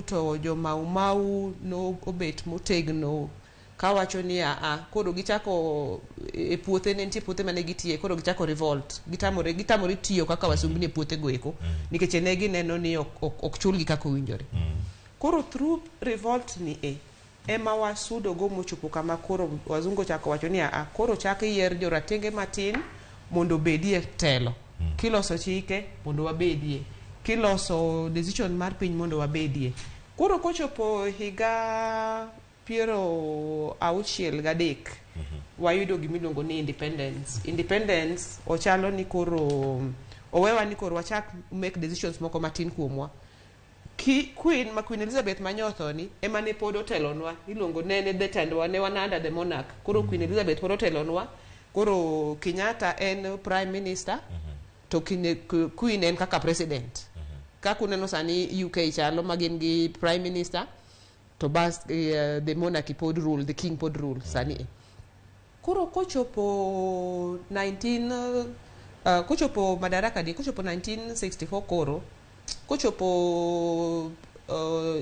to jo Mau Mau no obet motegno kawacho ni aa koro gichako e puothe ne nitie puothe mane gitiye, koro gichako revolt, gitamore tiyo kaka wasumbni e puothe go eko nikech ne gineno ni ok chulgi kaka owinjore. Koro through revolt ni e ema wasudo go mochopo kama koro wazungu ochako wacho ni aa koro chak yier joratenge matin mondo obedie telo kiloso chike mondo wabedie, kiloso decision mar piny mondo wabedie. Koro kochopo higa 63 wayudo gimiluongo ni independence. Independence ochalo ni koro owewa ni koro wachak make decisions moko matin kuomwa. Queen ma Queen Elizabeth manyotho ni ema ne pod otelonwa, iluongo ne ne jatendwa, ne wan under the monarch. Koro Queen Elizabeth pod otelonwa, koro Kenyatta en prime minister to Queen en kaka president. Kaka uneno sani UK chalo ma gin gi prime minister to bas the monarchy pod rule, the king pod rule sani e. Koro kochopo 19 kochopo Madaraka Day, kochopo 1964, koro kochopo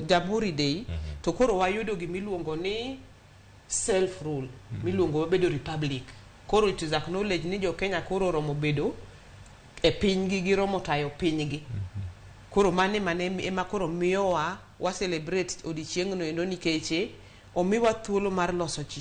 Jamhuri Day to koro wayudo gimiluongo ni self rule, miluongo wabedo republic. Koro it is acknowledged ni jo Kenya koro oromo bedo e pinygi, giromo tayo pinygi. Koro mane mane ema koro miyowa wa celebrate odiochieng'no endo nikech omiwa thuolo mar loso chike.